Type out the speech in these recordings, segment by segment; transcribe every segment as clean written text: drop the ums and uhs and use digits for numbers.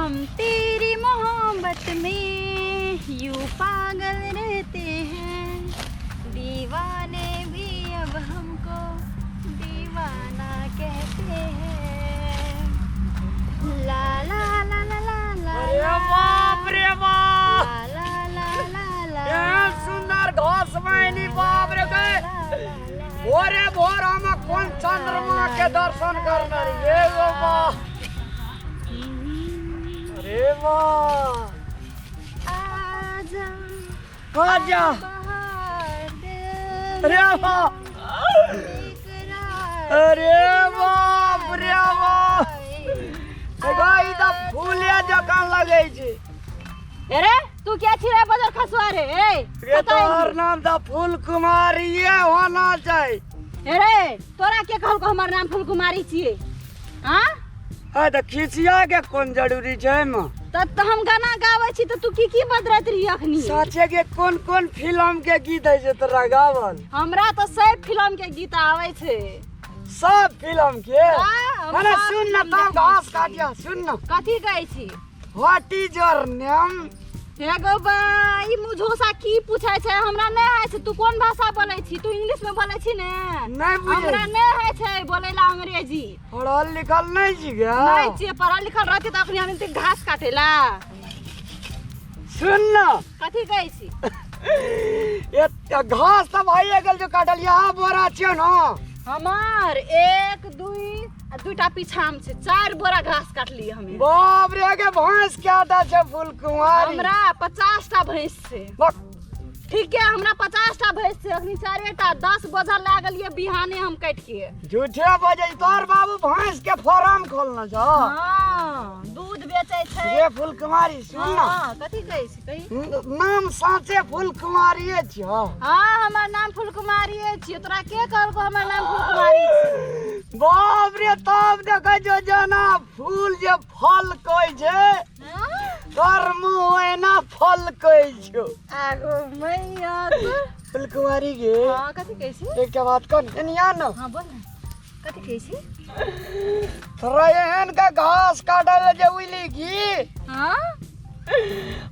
हम तेरी मोहब्बत में यूं पागल रहते हैं, दीवाने भी अब हमको दीवाना कहते हैं। ला ला ला ला ला ला। अरे बाप रे बाप। ला ला ला ला। एहन सुंदर घास मैनी, बाप रे, गए भोरे भोर हम कोन चंद्रमा के दर्शन करने रहिए गो। बाप अरे वाह। आजा। आजा। बहार दिल। अरे वाह। बेकरार। अरे बाप रे बाप, एगो ई तऽ फूले जकाँ लगै छै। अरे तू क्या छी रे बजर खसुआ रे? ए। रे, तोहर नाम तऽ फूल कुमारिये होना चाही। अरे तोरा के कहलको हमर नाम फूल कुमारी छियै? हाँ। है तऽ खिसिया के कोन जरूरी छै एहिमे? तऽ हम गाना गाबै छी तऽ तू की की बदरैत रही अखनी? साचे के कोन कोन फिल्म के गीत है छै तोरा गावल? हमरा तऽ सब फिल्म के गीत आबै छै। सब फिल्म के? हाँ, हम अरे सब सुन न फिल्म तब देखै घास छी। काटिया, सुन न। कथी कहै छी? What is your name? हे गो बा, ई मुझोसा की पूछै छै? हमरा नहि होइ छै। तू कोन भाषा बोलै छी? तू इंग्लिश में बोलै छी ने? नहि बुझै। हमरा नहि होइ छै बोलै ला अंग्रेजी। पढ़ल लिखल नहि छी गे? नहि छियै। पढ़ल लिखल रहती तऽ अखनी हम एते घास काटेला? सुन न। कथी कहै छी? एते घास तऽ भइए गेल जो काटल, यहाँ बोरा छियौ न? हमार एक, दुई आ दूटा पीछाम छै, चार बोरा घास काटलियै हमे। बाप रे, के भैंस केटा छै फूल कुमारी? हमरा 50 टा भैंस छै। बक। ठीक है, हमरा 50 टा भैंस छै, अखनी चारेटा, 10 बोझा लए गेलियै बिहाने हम काटि के। झूठे बजै, तोहर बाबू भैंस के फार्म खोलने छौ? हाँ, दूध बेचै छै। रे फूल कुमारी, सुन न। हाँ, कथी कहै छी? कही। नाम साँचे फूल कुमारिये छियौ? हाँ, हमर नाम फूलकुमारिये छियै। तोरा के कहलको हमर नाम फूलकुमारी छै? बाप रे, तब देखै छौ जेना फूल जे फल कहै छै। हाँ? तोहर मुँह एना फल कहै छौ। आगो मैया तो। फूल कुमारी गे। हाँ, कथी कहै छी? एकटा बात कह, एनिया न। हाँ, बोल न, कथी कहै छी? तोरा एहन के घास काटल जे उइली की। हाँ।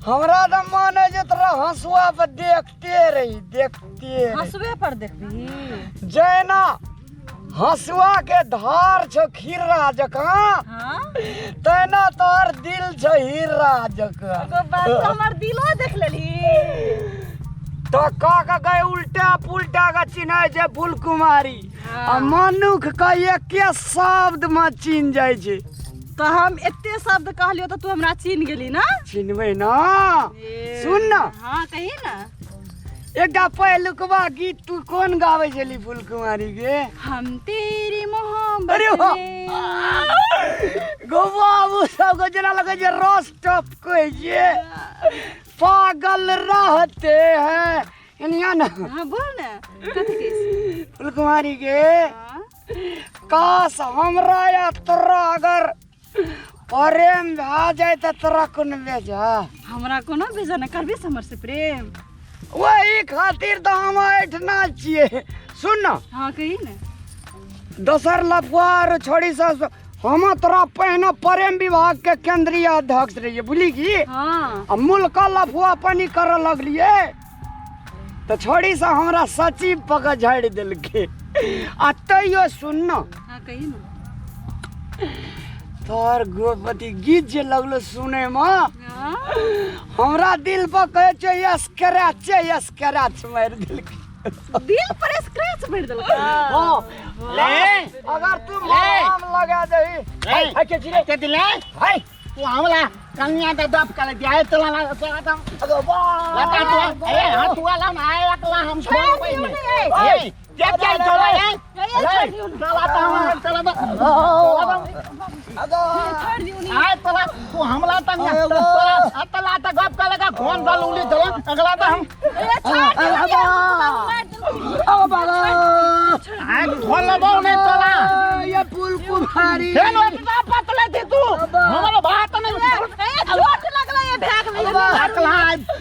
हमरा तऽ मन है जे तोरा हंसुआ पर देखते रही, देखते रही। हंसुए पर देखबही? जेना हंसुआ के धार छौ खीरा जकाँ, तैना तोहर दिल छौ हीरा जकाँ। एगो बात तऽ हमर दिलो देख लेलही? तो का का गए उल्टा पुल्टा का चिन्है छै फूल कुमारी। आ मनुख के एके शब्द में चिन्ह जाइ छै। तऽ हम एते शब्द कहलियो तऽ तू हमरा चिन्ह गेली ना? चिन्हबै ना। सुन न। हाँ, कही ना। एकटा पहिलुकवा गीत तू कोन गाबै छली फूल कुमारी के? हम तेरी मोहब्बत अरे वाह! में। गो बाबू सबके जेना लगै छै रस टपकै छै, पागल रहते हैं। एनिया न। हाँ, बोल ना, कथी कहै छी? फूल कुमारी के। हाँ। काश हमरा या तोरा अगर प्रेम भए जाए तऽ तोरा कोनो बेजा? हमरा कोनो बेजा नहि। करबी से हमर से प्रेम? वही खातिर तऽ हम एहिठिना छियै। सुन न। हाँ, कही ने। दोसर लफुआ आर छोड़ी सब, हम तोरा पहिने प्रेम विभाग के केंद्रीय अध्यक्ष रहियै, बुझली की? हाँ। आ मुल्क लफुआ पानी करऽ लगलियै तऽ छोड़ी से हमरा सचिव पकड़ झाड़ि देलकै। आ तैयो सुन न। हाँ, कही ने। तोहर गोपति गीत जे लगलो सुने में, हमरा दिल पर कहै छै स्क्रैच, स्क्रैच मारि देलकै। दिल पर स्क्रैच मारि देलकै? हाँ। ले। अगर तू ले। मरहम लगा दही। ले। हाय के चिरे। के दिले? हाय। तू हमला कन्या द दप कर दिया तला ला तला ता। अगो बा। लता तू, ए हां, तू आला ना आए अकला हम छोड़ छोड़ दियो नहीं। ने। ए क्या क्या चला है? ए, छोड़ दियो ने। चला ता हम चला ता। अगो। छोड़ दियो ने। आए तला तू हमला तंग तला तला ता गप कर लगा फोन दल उली चला अगला ता हम। ए, छोड़ दियो ने, मार देलकै। अगो बाबा। आए खोल लबो नहीं तला। ये फूल कुमारी। फेन ओतना पतले थी तू हमारा बात नहीं। ए, चोट लगलै, ए, भए गेलै, ए, अकला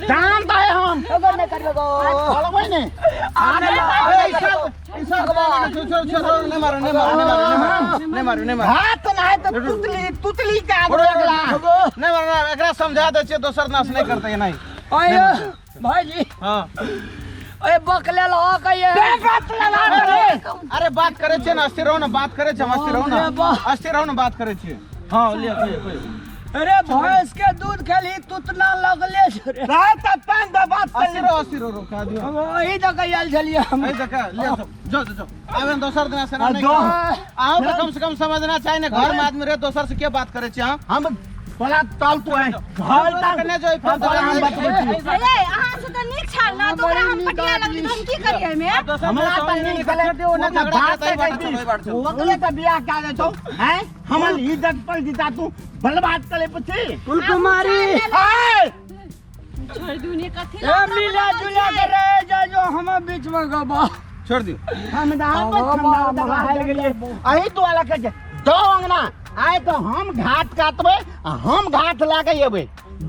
जान दे हम। अगर नहीं करियो गो। खोलबै नहीं। आने अरे ला। छोड़ छोड़ नहीं मारो नहीं मारो नहीं मारो नहीं मारो नहीं मारो हाथ ना त तुतली तुतली का अगला नहीं मारो एकरा समझा दे छियै दोसर नाश नहीं करते नहीं। आयो भाईजी हां ए बकलेल हो कहिए अरे बात करे छियै ना अस्थिर रहो ना बात करे छियै अस्थिर रहो ना अस्थिर रहो ना बात करे छियै। हां ले ले अरे भैंस के दूध खेली तुतना लगले रे रात पान द बात अस्थिर रहो रोका दियो एही दऽ के आयल छलियै हम एही दऽ के ले जो जो जो आबे दोसर दिन से नहीं आओ तो कम से कम समझना चाहिए ना घर में आदमी रहे दोसर से के बात करे छी हम तोला तल तू है घर तक ने जो हम बतबै छी अरे अहाँ से त नीक छल ना तो ओकरा हम पटिया लगली त हम की करियै एमे हमरा त नीक छले ओ ना बात करै ओकरे त बियाह का दे छौ हैं हमर इज्जत पर जीता तू बर्बाद करे पछी कुल कुमारी छोड़ दू ने कथि ए मिला जुला के रह जा जो हम बीच में गबा छोड़ दियो हम ना गेलिए अही दुआला के दो अंगना आए तो हम घाट काटबै हम घाट लाके एबै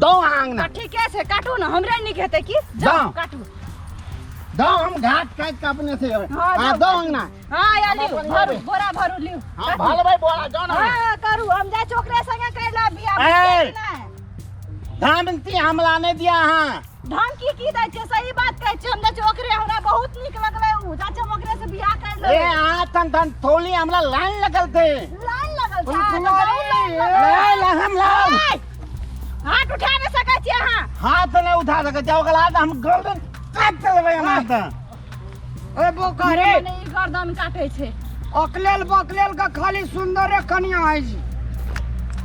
दो अंगना ठीके छै काटू ना हमरे नीक हेतै की जाओ काटू दो हम घाट काट के अपने से एबै हां दो अंगना हां या लियो भरू बोरा भरू लियो हां भलबै बोरा जाओ ना हां करू हम जाय छोकरे संगे करला बियाह धमकी हमला नहीं दिया। हां धमकी की दै छै सही बात कहै छै हम जाय ओकरे हमरा बहुत नीक लगलै उ जाय छै ओकरे से बियाह कर ले ए हां तन तन थोली हमरा लाइन लगल थे लाइन लगल छै लाइन हम लाइन हाथ उठा नहीं सकै छी अहाँ हाथ नहीं उठा सकै छी ओकरा हम गर्दन काट लेबै हम हाथ ए बोकरे ई गर्दन काटै छै अकलेल बकलेल का खाली सुंदर कनिया है जी।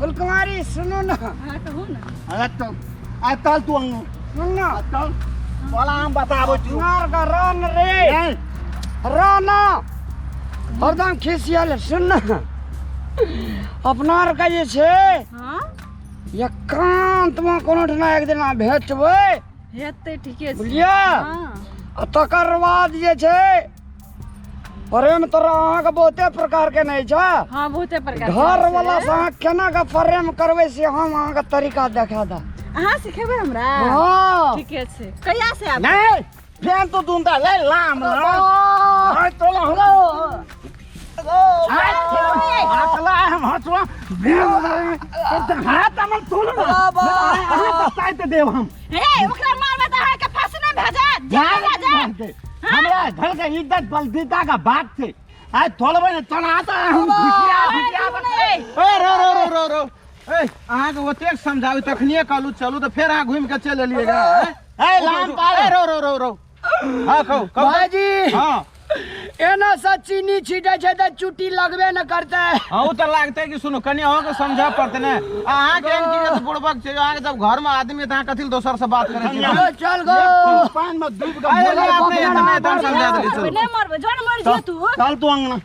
फुलकुमारी सुनू ना। हां कहू ना। अरे तो आ चल तू सुन ना चल बोला हम बताबो छी मार का रन रे राना हरदम खिसियल। सुन ना अपना आर का जे छै हां एकांत में कोनो ठना एक दिन भेटबै हेतै ठीके छै बुझलियै। हां आ तकर बाद जे छै प्रेम तोरा अहाँके बहुते प्रकार के नहीं छै। हां बहुते प्रकार घर वाला से अहाँ केना के प्रेम करबै से हम अहाँके तरीका देखा दे। अहाँ सिखेबै हमरा? हां ठीके छै। कहिया से आब? नहीं फेन तो दूंदा ले लाम हां तोला हमरा आकला हम हसवा हाथ हमर तोल ना अहाँ बताइ देब हम। हे ओकरा मारबै त अहाँके फांसी नहि भए जायत? जेल भए जायत? हमरा घर के इज्जत बलदीता का बात छै आइ तोलबै ने तोला त हम घुसिया घुसिया। ए रो रो रो रो रो ए अहाँ के ओतेक समझाबी तखनिए कहलू चलू त फेर अहाँ घुमि के चलि एलियै गा। ए लाम पार ए रो रो रो रो हां कहू कहू भाईजी। हां एना से चीनी छीटै छै त चुटी लगबे न करतै। हां उ त लागतै कि सुनू कनि अहाँ के समझा पड़तै ने। अहाँ के एहन की जे बुड़बक छै अहाँ के जब घर में आदमी त अहाँ कथि दोसर से बात करै छी? चल गो पान में डूब के समझा देली चल नहीं मरबै जन मर जियो तू। चल तू अंगना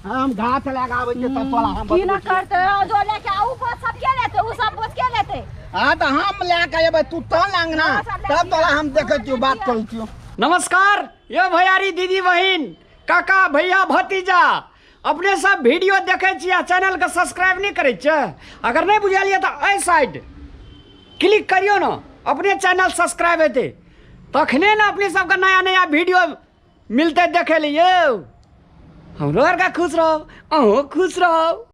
हम घास लगाबै छी त तोला हम की न करतै जो लेके आउ बोझ सब के लेतै उ सब बोझ के लेतै। हां त हम लेके एबै तू चल अंगना तब तोला हम देखै छियौ बात करै छियौ। नमस्कार ये भैयारी दीदी बहिन काका भैया भतीजा अपने सब वीडियो देखे छी आ चैनल के सब्सक्राइब नहीं करै छियै? अगर नहीं बुझलियै तऽ एहि साइड क्लिक करियौ ने अपने चैनल सब्सक्राइब हेतै तखने ने अपने सबके नया नया वीडियो मिलतै देखे लिए। हमरो आरके खुश रहब अहूँ खुश रहब।